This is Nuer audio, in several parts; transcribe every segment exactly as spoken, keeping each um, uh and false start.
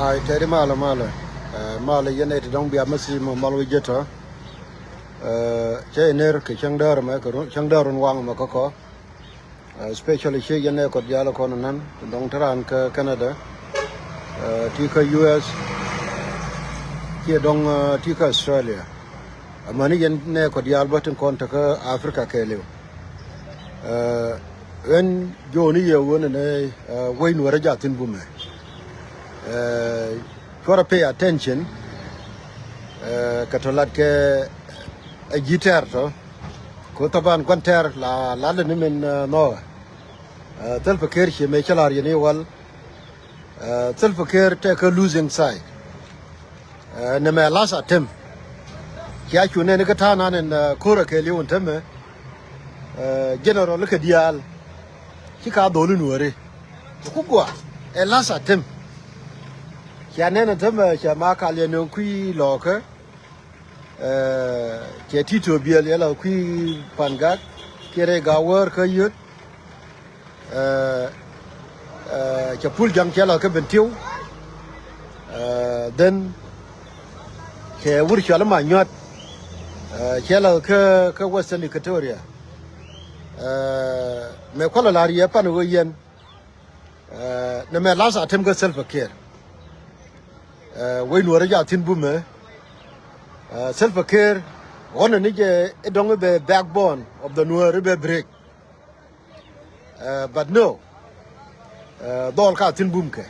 Ay, tɛri malä, malä. Ɛ, malä yɛn ɛ ti dɔ̱ŋ bia mäthi mɔ mal wä jetɔ. Ɛ, cɛ iner kɛ cäŋ däär mɛ kɛ run, cäŋ däär run waŋ mɛ kä kɔ. Ɛ, especially ciek yɛn ɛ kɔt diaal kɔn nan ti dɔ̱ŋ te raan kä Canada. Ɛ, ti kä U S. Ciɛ dɔ̱ŋ, ɛ, ti kä Australia. Amäni yɛn nɛ kɔ diaal bä tin kɔn tekä Africa kɛɛliw. Ɛ, ɣän jo̱o̱ni yɛ ɣöö nɛnɛ, ɛ, wec nuäärä jathin bumɛ. Ɛ, cuarɛ pay attention, ɛ, kɛ tɔ lat kɛ, ɛ, ji̱ tɛɛr tɔ. Ko thaban gua̱n tɛɛr la lat ni min, ɛ, nhɔɔɛ. Ɛ, thil pɛ ker cie mëë cä lar yɛn i̱ wal. Ɛ, Salva Kiir tɛkɛ losing side. Ɛ, nɛmɛ last attempt. Cia cu nɛn kä ta̱a̱ nan ɛn, ɛ, ko̱rä kɛɛliw ɛn tämɛ. Ɛ, general kɛ diaal. Ci ka dholi nuɔri. Ku gua ɛ last attempt. Cia nɛn ɛn tämɛ cia ma kal yɛn ɛn kui̱ lɔɔkä. Ɛ, cɛ Tito Biɛl yɛ la kui̱ Pangak, kiɛ rɛy Gawär kä Yöt. Ɛ, ɛ, cɛ Pul Jaŋ cɛ la kä Bentiu. Ɛ, then cɛ wur cɔal ma Nyuat. Ɛ, cɛ la kä, kä Western Equatoria. Ɛ, mɛ kualɛ la riɛ pan ɣöö yɛn. Ɛ, nɛmɛ last attempt kä Salva Kiir. Ɛ, wec nuɔ̱ɔ̱rä jathin bumɛ. Ɛ, Salva Kiir ɣɔnɛ ni jɛ i̱ dɔ̱ŋ i̱ bɛ backbone of the nuɔ̱ɔ̱rä i̱ bɛ break. Ɛ, but no. Ɛ, dhɔl ka thin bumkɛ.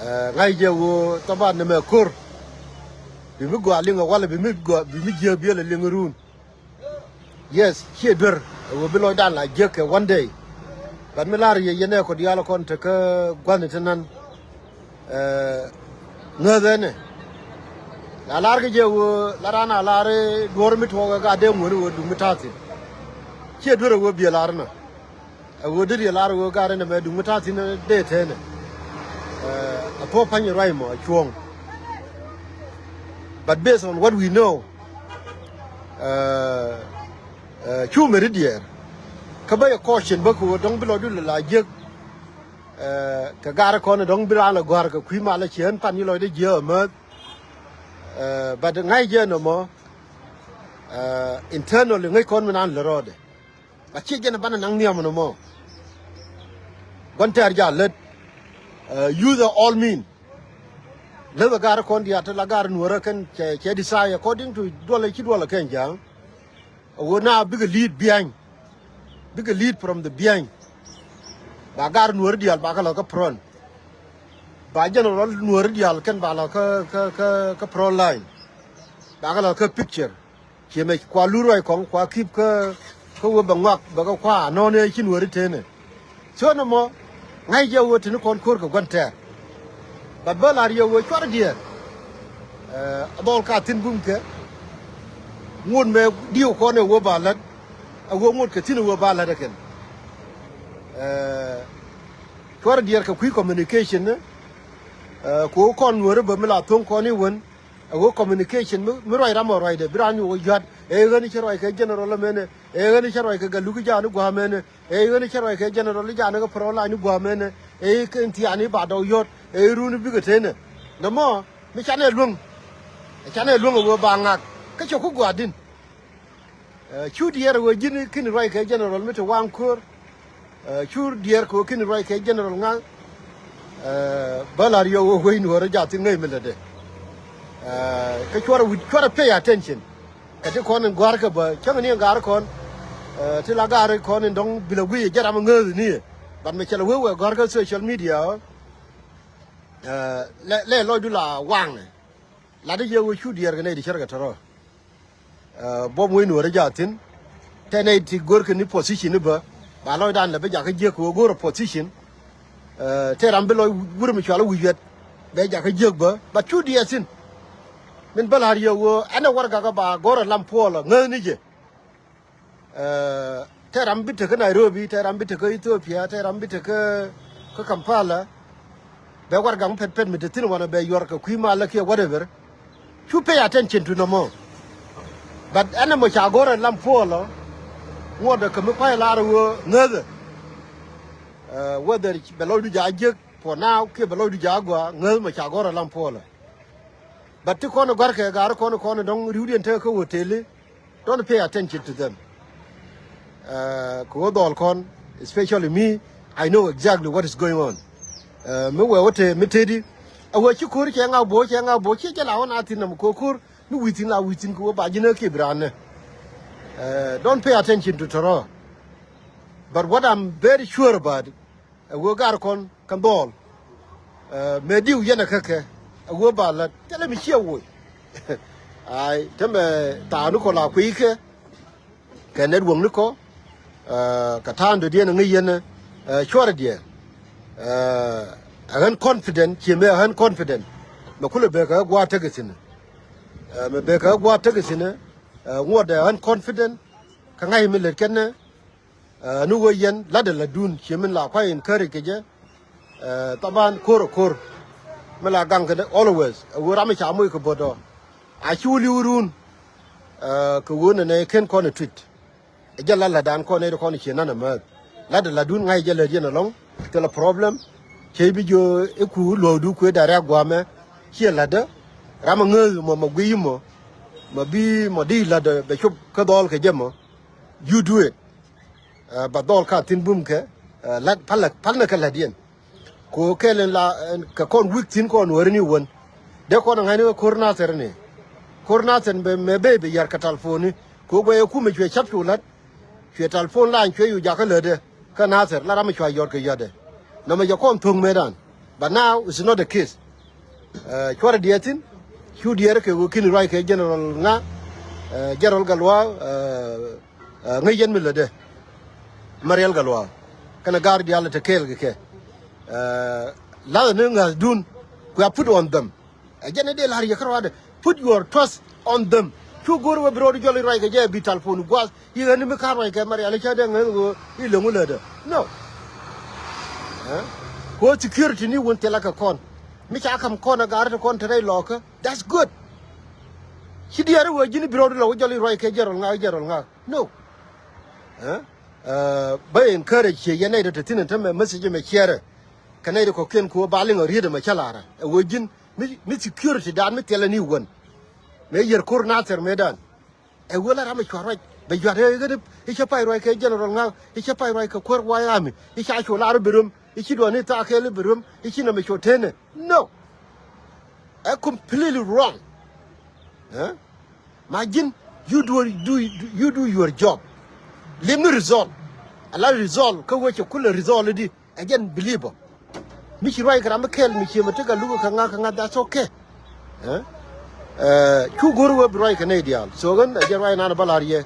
Ɛ, ŋa̱c jɛ ɣöö thaban nɛmɛ ko̱r. Bi mi gɔaa liŋ ɛ walɛ bi mi gɔaa bi mi jiääk biël ɛ liŋ run. Yes, ciɛ duer ɛ ɣöö bi lɔcdan la jiäk kɛ one day. But mi lar yɛ yɛn ɛ kɔ diaal kɔn tekä gua̱n ɛ te nan. Ɛ, ŋäth ɛnɛ. La lar kä jɛ ɣöö la raan a lar i̱ duɔ̱ɔ̱r mi tuɔɔk ɛ gat dee ŋuäni ɣöö duŋ mi ta̱a̱ thi̱n. Ciɛ duer ɛ ɣöö biɛ lar inɔ. Ɛ ɣöö dee riɛ lar ɣöö gat inɛ mɛ duŋ mi ta̱a̱ thi̱n dee tënɛ. Ɛ, a thuɔ̱ɔ̱p pa̱ny ruac mɔ a cuɔ̱ɔ̱ŋ. But based on what we know, ɛ, ɛ, cu meri diɛɛr. Kä bä yɛ caution bä kɛ ɣöö dɔ̱ŋ bi lɔcdu lɛ la jiäk. Ɛ, kɛ gar kɔn dɔ̱ŋ bi raan lɛ gɔ̱a̱r kɛ kui̱ malä cieen pan yi lɔcdä jiääk amäth. Ɛ, but ŋa̱c jɛ nɔmɔ, ɛ, internally ŋäc kɔn mi naan lɛ rɔɔdɛ. But ciɛ jɛn banɛ naŋ nhiam nɔmɔ. Gua̱n tɛɛr ja lät, ɛ, use all mean. Leth a gar kɔn diaal te la gar nuɔrä kɛn cɛ, cɛ decide according to duɔlɛ ci duɔlɛ kɛn ja̱a̱ŋ. A ɣöö na bikɛ lead behind. Bikɛ lead from the behind. Ba gar nuɔri diaal ba kä lɔ kä front. Ba general nuɔri diaal kɛn ba lɔ kä, kä, kä, kä front line. Ba kä lɔ kä picture. Ciɛ mɛ kua lur ruac kɔŋ kua kip kä, kä wee bɛ ŋuak bɛ kä kua nɔn ëë ci nuɔri tënɛ. Thiɔ̱n ɛmɔ ŋa̱c jɛ wee tini kɔn ko̱r kɛ gua̱n tɛɛr. But bä lar yɛ wee cuarɛ diɛɛr. Ɛ, a dhɔl ka thi̱n bum kɛ. Ŋot mɛ diw kɔn ɛ wee ba la̱t. A wee ŋot kɛ thi̱n ɛ wee ba la̱t ɛ kɛn. Ɛ, cuarɛ diɛɛr kɛ kui̱ communication ni. Ɛ, kɛ wee kɔn nuɔri bä mi la tho̱ŋ kɔn i̱ wän. A wee communication mi, mi ruac ram ɔ ruacdɛ bi ran ni wee yua̱t. Ɛ ɣän i̱ cä ruac kɛ general ɛmɛnɛ. Ɛ ɣän i̱ cä ruac kɛ gat luk i̱ ja̱a̱n i̱ gua̱a̱mɛnɛ. Ɛ ɣän i̱ cä ruac kɛ general i̱ ja̱a̱n i̱ kä front line i̱ gua̱a̱mɛnɛ. Ɛ i̱ kɛn thiaani i̱ ba dɔw yɔ̱t. Ɛ i̱ run i̱ bikɛ tënɛ. Nɔmɔ mi canɛ luäŋ. Ɛ canɛ luäŋ ɛ wee ba ŋak. Kä cɛ ku gua̱a̱r di̱n. Ɛ, cu diɛɛr ɛ wee ji̱n ki̱n ruac kɛ general mi te waŋ ko̱r. Ɛ, cu diɛɛr kɛ wee ki̱n ruac kɛ general ŋa̱. Ɛ, bä la̱r yɛ wee wec nuɔ̱ɔ̱rä ja̱ thi̱n ŋäc mi lätdɛ. Ɛ, kä cuarɛ wi̱c, cuarɛ pay attention. Kɛ ti kɔn in gɔ̱a̱r kɛ bä cäŋ ni in ga̱a̱r kɔn. Ɛ, ti la ga̱a̱r kɔn in dɔ̱ŋ bilɛ guic ɛ jɛ ram ŋääth ni yɛ. But mɛ cɛ lɛ wee wee gɔ̱a̱r kä social media ɔ. Ɛ, lɛ, lɛ lɔcdu la waŋnɛ. Lat i̱ yɛ wee cu diɛɛr kɛ nɛy ti cärkɛ tɔ̱rɔ̱. Ɛ, buɔ̱m wec nuɔ̱ɔ̱rä ja̱ thi̱n. Tɛ nɛy ti görkɛ ni position i̱ bä. Ba lɔcdan lɛ bi jakä jiäk kɛ ɣöö go̱o̱rä position. Ɛ, tɛ ram bi lɔc wur mi cual i̱ wi̱c yuɛt. Bɛ jakä jiäk bä. Ba cu diɛɛr thi̱n. Min bä la̱r yɛ ɣöö ɛn ɛ warɛgakä ba go̱o̱rä lam puɔlä ŋäthni jɛ. Ɛ, tɛ ram bi tekä Nairobi, tɛ ram bi tekä Ethiopia, tɛ ram bi tekä kä Kampala. Bɛ warɛgak mi pɛt pɛt mi te thi̱n wanɛ bɛ yuɔr kɛ kui̱ malä kiɛ whatever. Cu pay attention to nɔmɔ. But ɛn ɛmɔ ca go̱rɛ lam puɔlɔ. Ŋuɔ̱tdɛ kɛ mi pa̱y lar ɣöö ŋäthɛ. Ɛ, whether bɛ lɔcdu ja̱ jiäk. For now kiɛ bɛ lɔcdu jaak gɔaa ŋäth mɔ ca gɔ̱r alam puɔlɛ. But ti kɔn gɔ̱rkɛ gaari kɔn kɔn dɔ̱ŋ riwdiɛn tekɛ kä hotel i̱, don't pay attention to them. Kɛ ɣöö dhɔl kɔn, especially me, I know exactly what is going on. Mi wee wä te mi teti a wee ci ko̱r cɛ ŋa bo̱o̱ cɛ ŋa bo̱o̱ ci jɛ la wä na thin nam ko̱r ko̱r mi wi̱i̱ thin la wi̱i̱ thin kɛ wä ba ji̱n ɛ kip raan nɛ. Don't pay attention to tɔrɔ. But what I'm very sure about it, ɛ wee gar kɔn kɛ dhɔl. Mɛ diw yɛn ɛ kä kɛ ɛ wee ba lät thilɛ mi ciɛ woc. Ai tämɛ taani kɔ la kui̱ kɛ kɛ networkni kɔ. Kɛ ta̱a̱n dɔ̱diɛn ɛ ŋäc yɛn ɛ cuɔrɛ diɛ. Ɛ ɣän confident ciɛ mɛ ɛ ɣän confident. Mɛ kulɛ bek ɛ gua̱a̱th tekɛ thi̱n. Mɛ bek ɛ gua̱a̱th tekɛ thi̱n. Ŋuɔ̱t ɛ ɣän confident. Kä ŋa̱c mi lät kɛn nɛ. Ni wee yɛn la̱tdɛ la̱tdun ciɛ min la kua̱c encourage kɛ jɛ. Thaban ko̱r ɛ ko̱r mi la gaŋ kɛ dee always ɛ wee ram mi ca moc kɛ bo̱t ɔ. A ci wä li̱w run. Kɛ wee nɛ nɛ ken kɔn ɛ tui̱t. Ɛ jɛ la̱t la̱tdan kɔn ɛ ti kɔn ciɛ nan ɛ määth. La̱tdɛ la̱tdun ŋa̱c jɛ lät yɛn ɛlɔ̱ŋ. Thilɛ problem. Cɛ bi jiö iku luɔ̱ɔ̱kdu kuëë da̱rɛ a gua̱a̱mɛ. Ciɛ la̱tdä. Ram ɛ ŋääth mɔ mɔ guiy mɔ. Mɔ bi mɔ di la̱tdä bɛ cop kä dhɔl kɛ jɛ mɔ. You do it. Ba dhɔl ka thin bum kɛ la̱t pal nɛ kɛ la̱t yɛn. Ko kɛl in la kɛ kɔn wi̱k thin kɔn weri ni wän. Dee kɔn a ŋa̱cni kɛ ko̱r nathɛr ni. Ko̱r nathɛr mɛ bey bi yar kɛ talponi. Ko guɛy ɛ kumɛ cuɛ cap cu la̱t. Cuɛ talpon lany cuɛ yu jakä lätdɛ. Kä nathɛr la ram mi cua yɔt kɛ yɔtdɛ. Nɔmɛ jɛ kɔn tho̱ŋ metdan. But now it's not the case. Cuarɛ diɛɛr thi̱n. Cu diɛɛr kɛ ɣöö ki̱n ruac kɛ general ŋa. General Gatluak. Ŋäc yɛn mi lätdɛ. Marial Gatluak kɛnɛ ga̱r diaal te kɛɛl kɛ kɛ. Lath ni ŋa̱thdun. Kua put on them. Ɛ jɛn ni dee la̱r yɛ kä ruaadɛ. Put your trust on them. Cu go̱r wee bi ro̱o̱du jɔl i̱ ruac kɛ jɛ bi talpon gua̱a̱th i̱ ɣän ni mi ka̱r ruac kɛ Marial i̱ cä dee ŋäth ɣöö i̱ leŋu lätdä. No. Kɛ ɣöö security ni wun thilɛ kɛ kɔn. Mi ca ka̱m kɔn ɛ ga̱r te kɔn te rɛy lɔɔkä. That's good. Ci diɛɛr i̱ wee ji̱n i̱ bi ro̱o̱du lɔ wä jɔl i̱ ruac kɛ jɛrɔl ŋa̱k jɛrɔl ŋa̱k. No. Bä encourage ciɛ yɛn nɛy dɔ te thi̱n ɛn tämɛ message mɛ ciɛrɛ. Kɛ nɛy dɔ kɔ̱kiɛn ku wä ba liŋ ɔ riet ɛmɛ cä la̱rä ɛ wee ji̱n mi security dan mi thilɛ ni wän. Mëë yɛr ko̱r nathɛr mëëdan. Ɛ wee la ram ɛ cua ruac bɛ yuat ɛ ɣän i̱ cä pay ruac kɛ general ŋa̱k i̱ cä pay ruac kɛ kuäär wa̱a̱ ami i̱ ca cu la̱r i̱ bi röm i̱ ci duɔ̱ɔ̱ni thaak kɛɛl i̱ bi röm i̱ ci nɛmɛ cu tënɛ. No. Ɛ completely wrong. Ma ji̱n you do, do, you do your job. Lim ni result. Ala result kä wee cɛ kulɛ result idi. Ɛ jɛn believe ɔ. Mi ci ruac kɛ ram mi kɛl mi ciɛ mɛ tekɛ luk kɛ ŋa kɛ ŋa, that's okay. Cu go̱r wee bi ruac kɛ nɛy diaal. So ɣän ɛ jɛn ruac nan bä la̱r yɛ.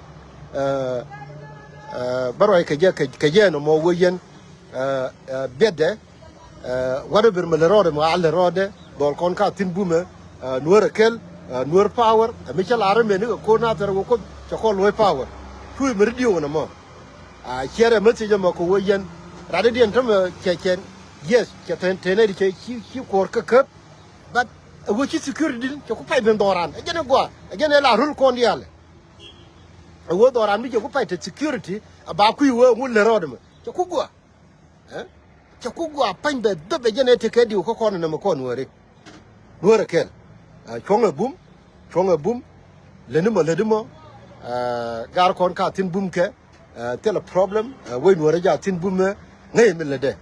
Bä ruac kɛ jɛ kɛ jɛ nɔmɔ wee yɛn. Biɛtdɛ. Whatever mi lɛ rɔɔdɛ mi a lɛ rɔɔdɛ dhɔl kɔn ka thi̱n bumɛ. Nuäär ɛ kɛl. Nuäär power ɛ mi cä la̱r ɛmɛ ni kɛ ko̱r nathɛr wä kuoth cɛ kɔn luɔ̱c power. Cuuc mi ri diöök ɛn ɛmɔ. A ciɛrɛ message ɛmɔ kɛ wee yɛn. Rat idiɛn tämɛ cɛ cɛn. Yes cɛ tɛn tɛn ɛ di cɛ ci kuɔr kä käp. But ɛ wee ci security din cɛ ku pay ben dhɔran ɛ jɛn ɛ gua ɛ jɛn ɛ la rul kɔn diaal. Ɛ wee dhɔran mi cɛ ku pay te security a ba kui̱ wee ŋun lɛ rɔɔdɛ mɛ cɛ ku gua. Cɛ ku gua pany bɛ dhäp ɛ jɛn ɛ tekɛ diw kä kɔn nɛmɛ kɔn weri. Nuäär ɛ kɛl. Cuɔ̱ŋ ɛ bum. Cuɔ̱ŋ ɛ bum. Lätni mɔ lätni mɔ. Gar kɔn ka thi̱n bum kɛ. Thilɛ problem. Wec nuäärä ja thi̱n bum ɛ ŋäc mi lätdɛ.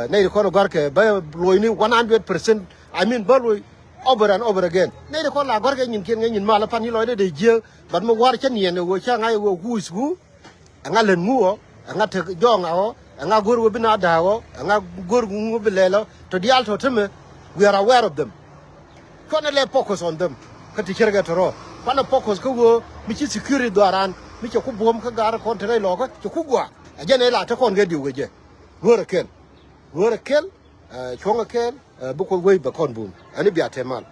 Nɛy ti kɔn ɛ gɔ̱a̱rkɛ bä lo̱cni one hundred percent. I mean bä lo̱c over and over again. Nɛy ti kɔn la gɔ̱a̱rkɛ nyinkiɛn ŋäc nyin mal ɛ pan nyi lɔcdɛ dee jiääk. But mi wa̱r cä niɛn ɛ ɣöö cä ŋa̱c ɛ ɣöö who is who. Ɛŋa lät ŋu ɔ, ɛŋa tek jɔɔŋ a ɔ, ɛŋa go̱r wee bi na da̱a̱k ɔ, ɛŋa go̱r ŋu bi lɛl ɔ, tɔ diaal tɔ temɛ, we are aware of them. Cuɔnɛ lɛ focus on them. Kä ti cärkɛ tɔrɔ kuanɛ focus kä wee mi ci security dhuaaran mi cɛ ku buɔ̱m kä gaar kɔn te rɛy lɔɔkä cɛ ku gua. Ɛ jɛn ɛ la te kɔn kɛ diw kɛ jɛ. Nuäär ɛ kɛl. Nuäär ɛ kɛl. Cuɔ̱ŋ ɛ kɛl. Bi Kuoth wee bɛ kɔn bum ɛn i̱ bia te mal.